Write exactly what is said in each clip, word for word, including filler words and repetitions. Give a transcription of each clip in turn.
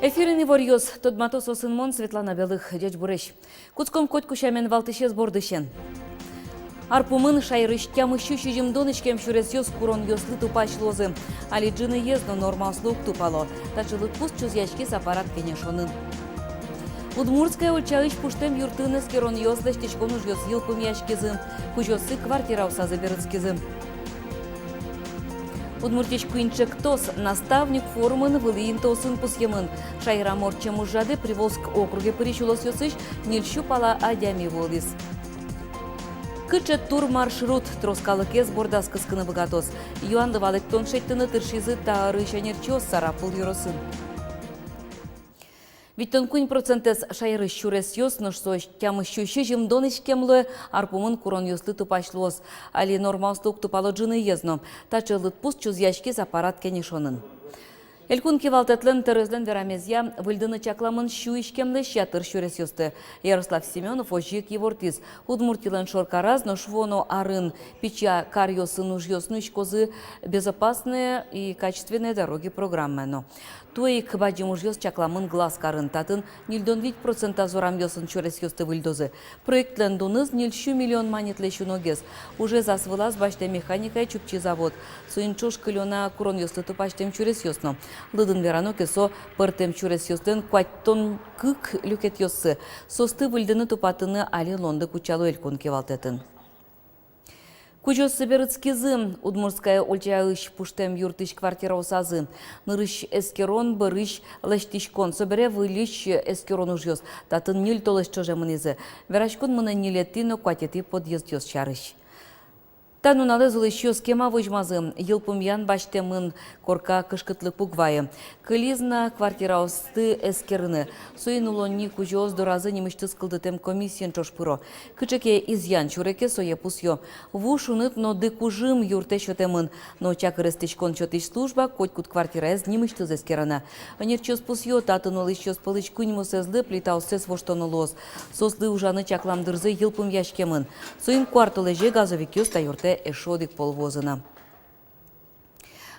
Эфирын иворъёс, тодмато соосын мон, Светлана Белых. Ӟечбуресь! Кутском котьку сямен валтӥсез бордысен. Ар пумын шаерысь тямыссю сизьымдон иськем сюресъёс куронъёслы тупась луозы. Али ӝыныез но нормаослы уг тупало. Таӵе лыдпус чузъяськиз аппарат кенешонын. Удмуртская ульчаысь пуштэм юртын эскеронъёс, лэсьтӥськон ужъёс йылпумъяськизы. Кузёоссы квартираосазы берытскизы. Удмуртиысь куинь ӵектос «Наставник» форумын вылӥ интыосын пусъемын. Шаерамы ортчем ужрадэ Приволжск округе пырись улосъёсысь ньыльсю пала адями вуылӥз. Кыӵе турмаршрут трос калыкез бордаз кыскыны быгатоз? Юанлы валэктон шедьтыны тыршизы та ӧрысь ӧнерчиос Сарапул ёросын. Витьтон куинь процентэз шаерысь сюресъёс, нош соос тямыссю сизьымдон иськем луэ, ар пумын куронъёслы тупась луоз. Али нормаослы уг тупало ӝыныез но. Таӵе лыдпус чузъяськиз аппарат кенешонын. Элькун кивалтэтлэн тӧроезлэн верамезъя, выльдыны чакламын сю иськемлэсь ятыр сюресъёсты. Ярослав Семёнов озьы ик ивортӥз: Удмуртилэн шоркараз нош вуоно арын пичи каръёсын ужъёс нуиськозы «Безопасные и качественные дороги» программая но. Туэ ик бадӟым ужъёс чакламын Глаз карын. Татын ньыльдон вить процентаз урамъёсын сюресъёсты выльдозы. Проектлэн дуныз ньыльсю миллион манетлэсь уногес. Ужез ас вылаз басьтэ механикая Чупчи завод. Соин ӵош кылё на куронъёслы тупасьтэм сюресъёс но. Лыдын верано ке, со пӧртэм сюресъёслэн куатьтон кык люкетъёссы. Соосты выльдыны-тупатыны али луонлык утчало элькун кивалтэтын. Кузёоссы берытскизы Удмуртская ульчаысь пуштэм юртысь квартираосазы. Нырысь эскерон, бӧрысь лэсьтӥськон, собере выльысь эскерон ужъёс. Татын ньыль толэзь ӵоже мынӥзы. Вераськон мынэ ньылетӥ но куатетӥ подъездъёс сярысь. Та нуналэз улӥсьёс кема возьмазы, йылпумъян басьтэмын, корка кышкытлык уг вайы. Кылиз на квартираосты эскерыны. Соин улонни кузёос доразы нимысьтыз кылдытэм комиссиен ӵош пыро. Кыӵе ке изъян сюре ке, сое пусъё. Ву, шуныт но дыкужым юртэ сётэмын. Но чакыр эстӥськон сётӥсь служба котькуд квартираез нимысьтыз эскеро на. Ӧнерчиос пусъё: татын улӥсьёс пӧлысь куиньмосэзлы плитаоссэс воштоно луоз. Соослы ужаны чаклам дырзы йылпумъяськемын. Соин куартолэзе газовикъёс та юртэ эшшо одӥг пол вуозы на.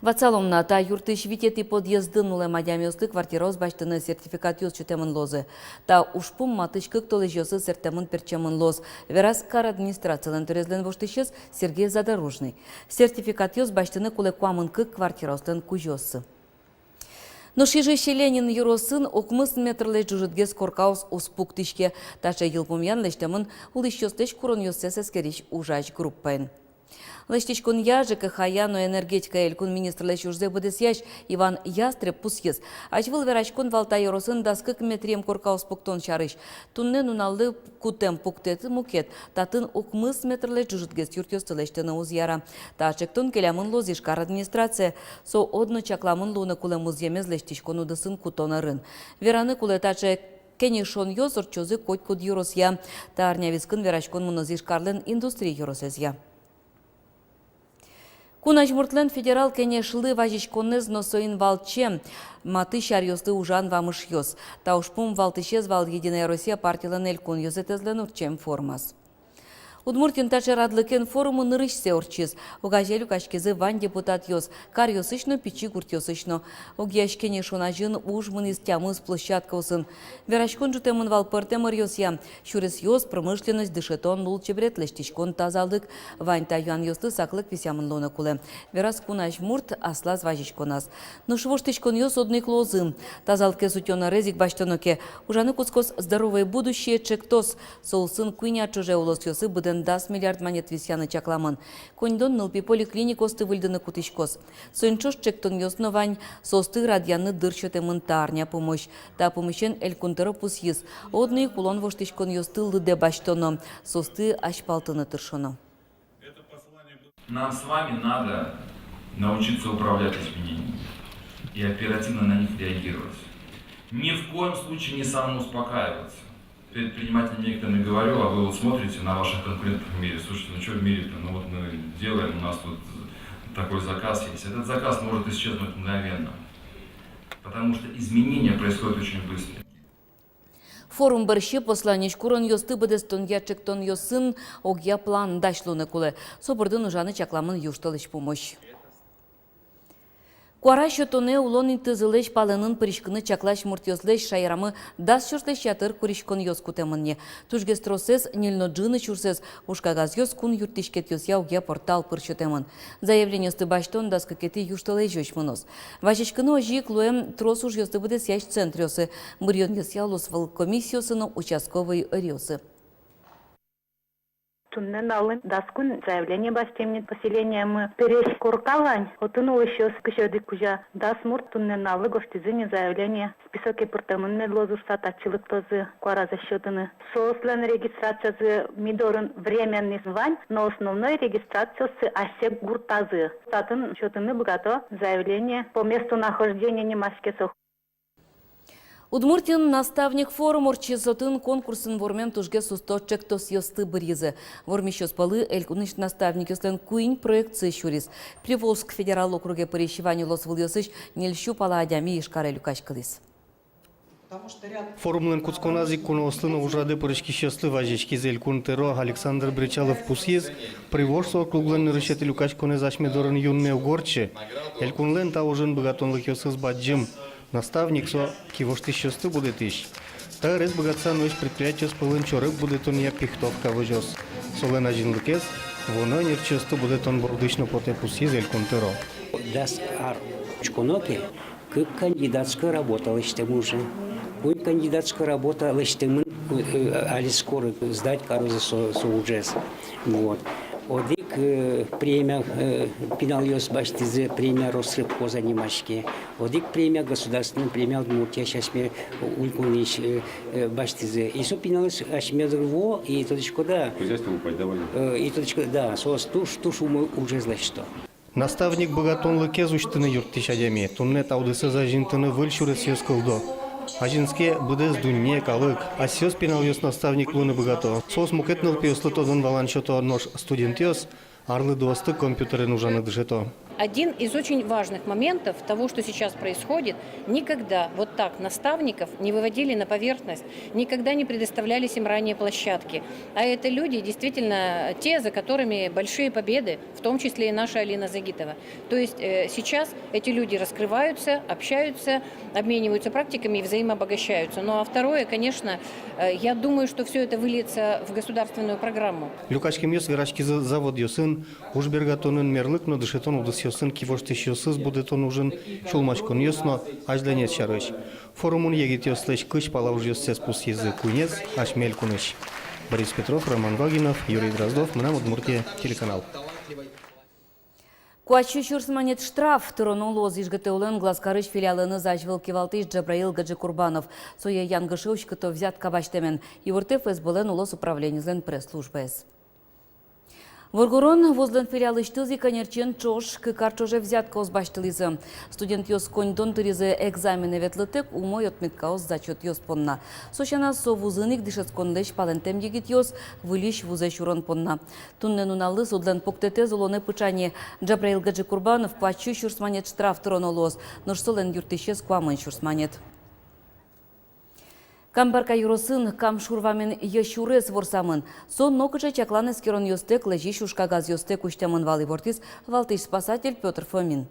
Ватсалом на: та юртысь витетӥ подъездын улэм адямиослы квартираос басьтыны сертификатъёс сётэмын луозы. Та ужпум матысь кык толэзьёсы сэрттэмын-пертчемын луоз, вераз кар администрацилэн тӧроезлэн воштӥсез Сергей Задорожный. Сертификатъёс басьтыны кулэ куамын кык квартираослэн кузёоссы. Нош Ижысь Ленин ёросын укмыс метрлэсь ӝужытгес коркаос уз пуктӥське. Таӵе йылпумъян лэсьтэмын улӥсьёслэсь куронъёссэс эскерись ужась группаен. Лэсьтӥськонъя, ЖКХ-я но энергетикая элькун министрлэсь ужзэ быдэсъясь Иван Ястреб пусйиз: азьвыл вераськон вал та ёросын дас кык метрием коркаос пуктон сярысь. Туннэ нуналлы кутэм пуктэт мукет: татын укмыс метрлэсь ӝужытгес юртъёсты лэсьтыны уз яра. Та ӵектон келямын луоз Ижкар администрацие. Со одно чакламын луыны кулэ музъемез лэсьтӥськон удысын кутон ӧрын. Вераны кулэ, таӵе кенешонъёс ортчозы котькуд ёросъя. Та арня вискын вераськон мыноз Ижкарлэн индустрия ёросэзъя. Кун азьмуртлэн федерал кенешлы вазиськонэз но соин валче матысь аръёслы ужан вамышъёс. Та ужпум валтӥсез вал «Единая Россия» партилэн элькун ёзэтэзлэн ортчем форумаз. Удмуртиын таӵе радлыкен форум нырысьсэ ортчиз. Огазе люкаськизы вань депутатъёс, каръёсысь но, пичи гуртъёсысь но. Огъясь кенешон азьын уж мынӥз тямыс площадкаосын. Вераськон ӝутэмын вал пӧртэм ӧръёсъя: сюресъёс, промышленность, дышетон, лулчеберет лэсьтӥськон, тазалык. Вань та юанъёслы саклык висъямын луыны кулэ, вераз кун азьмурт аслаз вазиськоназ. Нош воштӥськонъёс одно ик луозы. Тазалыкез утён ӧрез ик басьтоно ке, ужаны кутскоз «Здоровое будущее» ӵектос. Со улсын куинь ар ӵоже улосъёсы быдэн дас миллиард манет висъяны чакламын. Коньдон нылпи поликлиникаосты выльдыны кутӥськоз. Соин ӵош ӵектонъёс но вань, соосты радъяны дыр сётэмын та арня пумозь. Та пумысен Элькун тӧро пусйиз: одно ик улон воштӥськонъёсты лыдэ басьтоно, соосты азьпалтыны тыршоно. Нам с вами надо научиться управлять изменениями и оперативно на них реагировать. Ни в коем случае не самоуспокаиваться. Предпринимателям некоторым говорю, а вы вот смотрите на ваших конкурентов в мире: «Слушайте, ну чё в мире-то? Ну вот мы делаем, у нас тут такой заказ есть». Этот заказ может исчезнуть мгновенно, потому что изменения происходят очень быстро. Форум бӧрсьы посланись куронъёсты быдэстонъя ӵектонъёсын огъя план дась луыны кулэ. Со бордын ужаны чакламын южтолэзь пумозь. Куара сётонэ улон интызылэсь палэнын пыриськыны чаклась муртъёслэсь шаерамы дас сюрслэсь ятыр куриськонъёс кутэмын ни. Тужгес тросэз, ньыль но ӝыны сюрсэз, ужкагазъёс кун юрттӥськетъёсъя огъя портал пыр сётэмын. Заявлениосты басьтон дас кыкетӥ южтолэзёзь мыноз. Вазиськыны озьы ик луэм трос ужъёсты быдэсъясь центръёсы. Быръёнъёсъя улосвыл комиссиосы но участковый ӧръёсы. Туннэ нуналлы дас куинь заявление басьтӥм ни поселениямы. Пересь корка вань, отын улӥсьёс кызь одӥг кузя. Дас мурт туннэ нуналлы гожтӥзы ни заявление. Списоке пыртэмын мед луоз шуыса, татчы лыктозы куаразэс сётыны. Соослэн регистрациязы ми дорын временный вань, но основной регистрациоссы асьсэ гуртазы. Татын сётыны быгато заявление, по месту нахождения нимаське со. Удмуртиын «Наставник» форум ортчиз. Отын конкурсын вормем тужгес усто ӵектосъёсты быръизы. Вормисьёс пӧлы элькунысь наставникъёслэн куинь проектсы сюриз. Приволжск федерал округе пырись вань улосвылъёсысь ньыль сю пала адями Ижкаре люкаськылӥз. Форумлэн кутсконаз ик куноослы но ужрадэ пыриськисьёслы вазиськиз. Элькун тӧро Александр Бречалов пусйиз: Приволжск округлэн нырысетӥ люкаськонэз асьме дорын юнме уг ортчы. Элькунлэн та ужын быгатонлыкъёсыз бадӟым. Наставник — со кивоштӥсьёсты будэтӥсь. Та ӧрез быгатыса нуись предприятиос пӧлын чорыг будэтонъя пихтовка возёз. Солэн азинлыкез вуоно ӧнерчиосты будэтон бордысь но потэ, пусйиз элькун тӧро. Дас ар учконо ке, кык кандидатской работа лэсьтэмын уже. Куинь кандидатской работа лэсьтэмын, э, э, али скоро сдать карозы со, со ужез. Вот. Одӥг, э, премия, э, пиналъёс басьтӥзы, премия «Росрыбкоза» нимаське. Одӥг премия, государственная премия «Удмуртия», асьме Элькунысь, э, э, басьтӥзы. И со пиналъёс асьмеос доры вуо, и тодӥськод-а. Хозяйстволы пайда вань. Э, и тодӥськод-а, да, соос туж, туж умой ужез лэсьто. Наставник — быгатонлыкез усьтыны юрттӥсь адями. Туннэ та удысэз азинтыны выль сюресъёс кылдо. Азинске быдэс дунне, калык. Асьсэос пиналъёс наставник луыны быгато. Соос мукет нылпиослы тодон-валан сёто, нош студентъёс арлыдоосты компьютерен ужаны дышето. Один из очень важных моментов того, что сейчас происходит, никогда вот так наставников не выводили на поверхность, никогда не предоставлялись им ранее площадки. А это люди, действительно, те, за которыми большие победы, в том числе и наша Алина Загитова. То есть, э, сейчас эти люди раскрываются, общаются, обмениваются практиками и взаимообогащаются. Ну а второе, конечно, э, я думаю, что всё это выльется в государственную программу. Люкаськемъёс вераськизы заводъёсын, ужбергатонын мерлык но дышетон удысъёсын кивоштӥсьёсыз будэтон ужын сюлмаськонъёс но азьланез сярысь. Форумын егитъёслэсь кызь пала ужъёссэс пусйизы, куинез асьме элькунысь. Борис Петров, Роман Вагинов, Юрий Дроздов, «Мынам Удмуртие» телеканал. Куать сю сюрс манет штраф тыроно луоз ИжГТУ-лэн Глазкарысь филиалэныз азьвыл кивалтӥсь Джабраил Гаджикурбанов. Сое янгыше уськыто взятка басьтэмен, ивортэ ФСБ-лэн улос управленизлэн пресс-службаез. Воргорон вузлэн филиалысьтыз ик ӧнерчиен ӵош кык ар ӵоже взяткаос басьтылӥзы. Студентъёс коньдон тыризы экзаменэ ветлытэк умой отметкаос зачётъёс понна. Со сяна, со вузын ик дышетсконлэсь палэнтэм егитъёс выльысь вузэ сюрон понна. Туннэ нуналлы судлэн пуктэтэз улонэ пыӵа ни. Джабраил Гаджикурбанов куать сю сюрс манет штраф тыроно луоз, нош солэн юрттӥсез куамын сюрс манет. Камбарка ёросын Кам шур вамен йӧ сюрес ворсамын. Со нокыӵе чаклан эскеронъёстэк, лэзись ужкагазъёстэк усьтэмын вал, ивортӥз валтӥсь спасатель Пётр Фомин.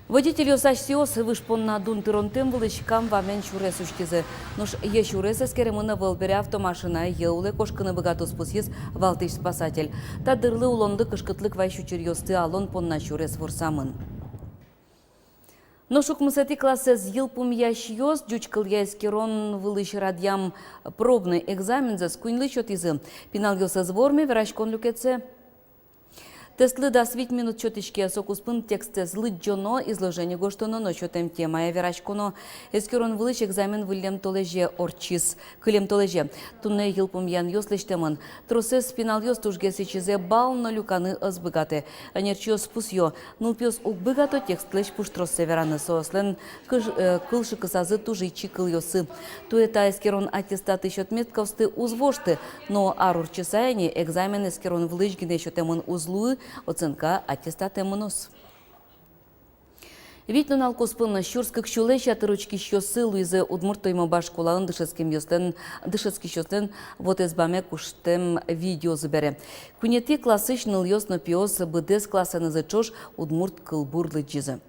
Водительёс асьсэос выж понна дун тыронтэм вылысь Кам вамен сюрес усьтӥзы. Нош йӧ сюрес эскеремын ӧвӧл бере, автомашина йӧ улэ кошкыны быгатоз, пусйиз валтӥсь спасатель. Та дырлы улонлы кышкытлык вайись учыръёсты алон понна сюрес ворсамын. Нош укмысэтӥ классэз йылпумъясьёс ӟуч кылъя эскерон вылысь радъям пробный экзамензэс куиньлы сётӥзы. Пиналъёс ӧз ворме, вераськон люкетсэ. Тестлы дас вить минут сётӥське. Со куспын текстэз лыдӟоно, изложение гожтоно но сётэм темая вераськоно. Эскерон вылысь экзамен выллем толэзе ортчиз. Кылем толэзе. Туннэ йылпумъянъёс лэсьтэмын. Тросэз пиналъёс тужгес ичизэ балл но люканы ӧз быгатэ. Ӧнерчиос пусъё: нылпиос уг быгато текстлэсь пуштроссэ вераны, соослэн кыш-, э, кылшыкысазы туж ичи кылъёсы. Туэ та эскерон аттестатысь отметкаосты уз вошты, но ар ортчыса ини экзамен эскерон вылысь гинэ сётэмын уз луы, оценка аттестатэ мыноз. Вить нунал куспын сюрс кык сюлэсь ятыр учкисьёссы луизы Удмурт Тоймоба школаын дышетскемъёслэн, дышетскисьёслэн вотэсбаме куштэм видеозы бере. Куинетӥ классысь нылъёс но пиос быдэс классэнызы ӵош удмурт кылбур лыдӟизы.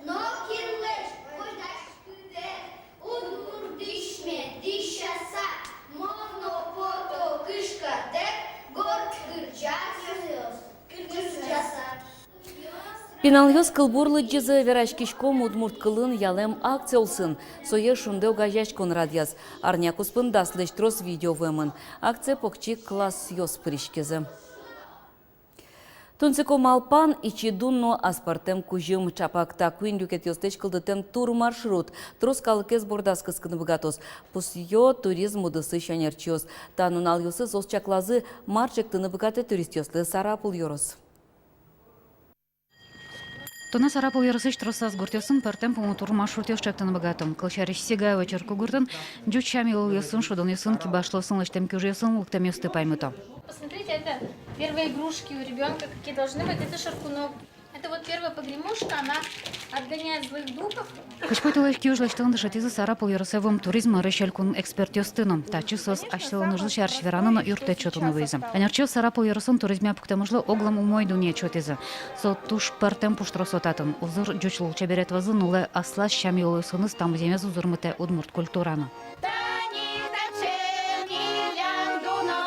Нокинлэсь возьдаськытэк удмурт дӥсьме дӥсяса, мон но пото кышкатэк горд кырӟасьёс, кырӟаса. Пиналъёс кылбур лыдӟизы «Вераськиськом удмурт кылын» ялэм акция улсын. Сое «Шунды» огазеяськон радъяз. Арня куспын даслэсь трос видео вуэмын. Акцие покчи классъёс пыриськизы. Тунсыко малпан, ичи дун но аспӧртэм кузьым. Ӵапак та куинь люкетъёслэсь кылдытэм турмаршрут трос калыкез бордаз кыскыны быгатоз. Пусъё туризм удысысь ӧнерчиос. Та нуналъёсы соос чаклазы, мар ӵектыны быгатэ туристъёслы Сарапул ёрос. Туннэ Сарапул ёросысь тросаз гуртъёсын пӧртэм пумо турмаршрутъёс ӵектыны быгато. Кылсярысь, Сигаево черкогуртын ӟуч сям-йылолъёсын, шудонъёсын, кибашлыосын лэсьтэм кижъёсын лыктэмъёсты паймыто. Посмотрите, это первые игрушки у ребёнка, какие должны быть, это шаркунок. Это вот первая погремушка, она отгоняет злых духов. Кызь куать толэзь ик уж лэсьтыны дышетӥзы Сарапул ёросэ вуэм туризм ӧрысь элькун экспертъёсты но. Татчы соос асьсэлэн ужзы сярысь вераны но юрттэт сётыны вуизы. Ӧнерчиос Сарапул ёросын туризмъя пуктэм ужлы оглом умой дунъет сётӥзы. Со туж пӧртэм пуштросо татын. Узыр ӟуч лулчеберет вӧзын улэ аслаз сям-йылолъёсыныз та музъемез узырмытэ удмурт культура но. Тани таӵе милям дуно,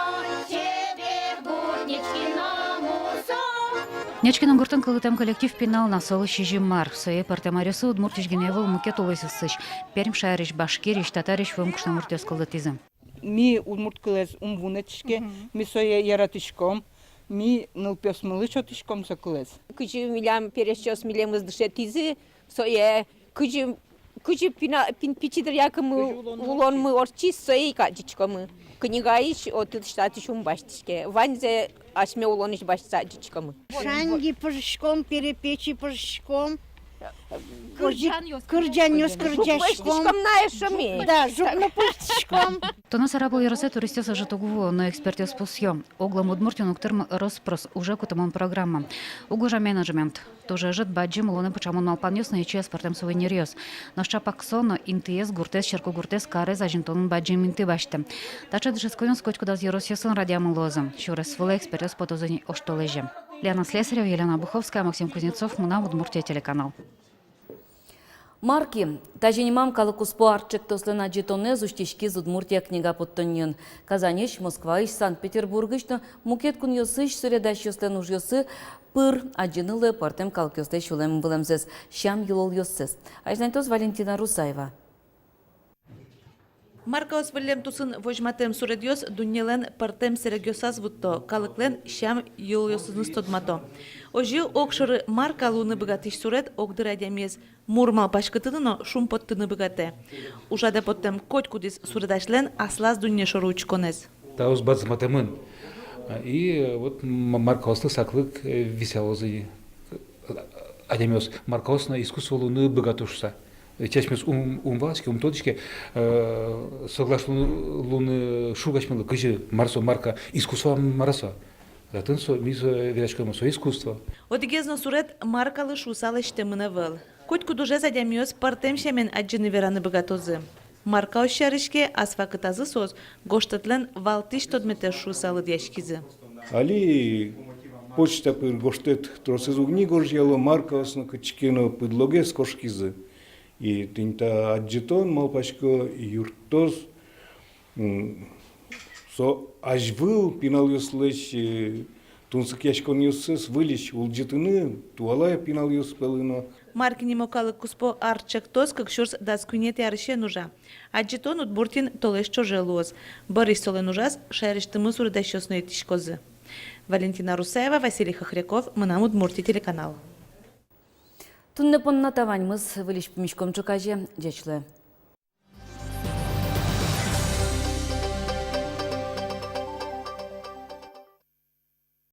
чебер гурт Нечкино мусо. Нечкино гуртын кылдытэм коллектив пинал на, солы сизьым ар. Сое пӧртэм аръёсы Удмуртиысь гинэ ӧвӧл, мукет улосъёсысь, Пермь шаерысь, Башкириысь, Татариысь вуэм кышномуртъёс кылдытӥзы. Ми удмурт кылэз ум вунэтӥське, мгм, ми сое яратӥськом, ми нылпиосмылы сётӥськом со кылэз. Кызьы милям пересьёс милемыз дышетӥзы, сое кызьы, кызьы пина-, пин-, пичи дыръя кымы улонмы ортчиз, сое ик адӟиськомы. Книгаысь, отысь-татысь ум басьтӥське. Ваньзэ асьме улонысь басьтыса адӟиськомы. Шаньги пыжиськом, перепечи пыжиськом. Кырӟан-, кырӟанъёс кырӟаськом. Жук пыжиськом на эшшо ми. Да, жук но пыжиськом. Туннэ Сарапул ёросэ туристъёс ӧжыт уг вуо, но экспертъёс пусъё: оглом Удмуртиын уг тырмы рос-прос уже кутэмын программа. Уг ужа менеджмент. Туж ӧжыт бадӟым улонэ пыӵамон малпанъёс но ичи аспӧртэм сувениръёс. Нош ӵапак со но интыез, гуртэз, черкогуртэз, карез азинтонын бадӟым инты басьтэ. Таӵе дышетсконъёс котькудаз ёросъёсын радъямын луозы. Сюрес вылэ экспертъёс потозы ни оштолэзе. Лена Слесарева, Елена Обуховская, Максим Кузнецов, «Мынам Удмуртие» телеканал. «Марки» — тазьы нимам калык куспо арт-ӵектослэн адӟытонэз усьтӥськиз «Удмуртия» книга поттонниын. Казаньысь, Москваысь, Санкт-Петербургысь но мукет кунъёсысь суредасьёслэн ужъёссы пыр адӟыны луэ пӧртэм калыкъёслэсь сюлэм вылэмзэс, сям-йылолъёссэс. Азьланьтоз Валентина Русаева. Маркаос выллем тусын возьматэм суредъёс дуннелэн пӧртэм сэрегъёсаз вутто калыклэн сям-йылолъёсыныз тодмато. Озьы, огшоры марка луыны быгатӥсь суред огдыр адямиез мур малпаськытыны но шумпоттыны быгатэ. Ужрадэ поттэм котькудӥз суредасьлэн аслаз дунне шоры учконэз. Таос бадӟыматэмын. И вот м-, маркаослы саклык, э, висъялозы адямиос. Маркаос но искусство луыны быгато шуса. Ведь асьмеос ум, ум валаське, ум тодӥське, э, соглаш лу-, луыны шуг асьмелы, кызьы, мар со марка, искусство мар со. Татын со, ми со вераськом, со искусство. Одӥгез но суред маркалы шуса лэсьтэмын ӧвӧл. Котькуд ужез адямиос пӧртэм сямен адӟыны-вераны быгатозы. Маркаос сярысь ке, ас вакытазы соос гожтэтлэн валтӥсь тодметэз шуса лыдъяськизы. Али почта пыр гожтэт тросэз уг ни гожъяло, маркаос но кытчы ке но пыдлогес кошкизы. И тӥни та адӟытон, малпасько, юрттоз, м, со азьвыл пиналъёслэсь, э, тунсыкъяськонъёссэс выльысь улӟытыны туала пиналъёс пӧлы но. «Марки» нимо калык куспо арт-ӵектос кык сюрс дас куинетӥ арысен ужа. Адӟытон Удмуртиын толэзь ӵоже луоз. Бӧрысь солэн ужаз шаерысьтымы суредасьёс но итӥськозы. Валентина Русаева, Василий Хохряков, «Мынам Удмуртие» телеканал. Туннэ понна та ваньмыз. Выльысь пумиськом ӵуказе. Ӟеч луэ.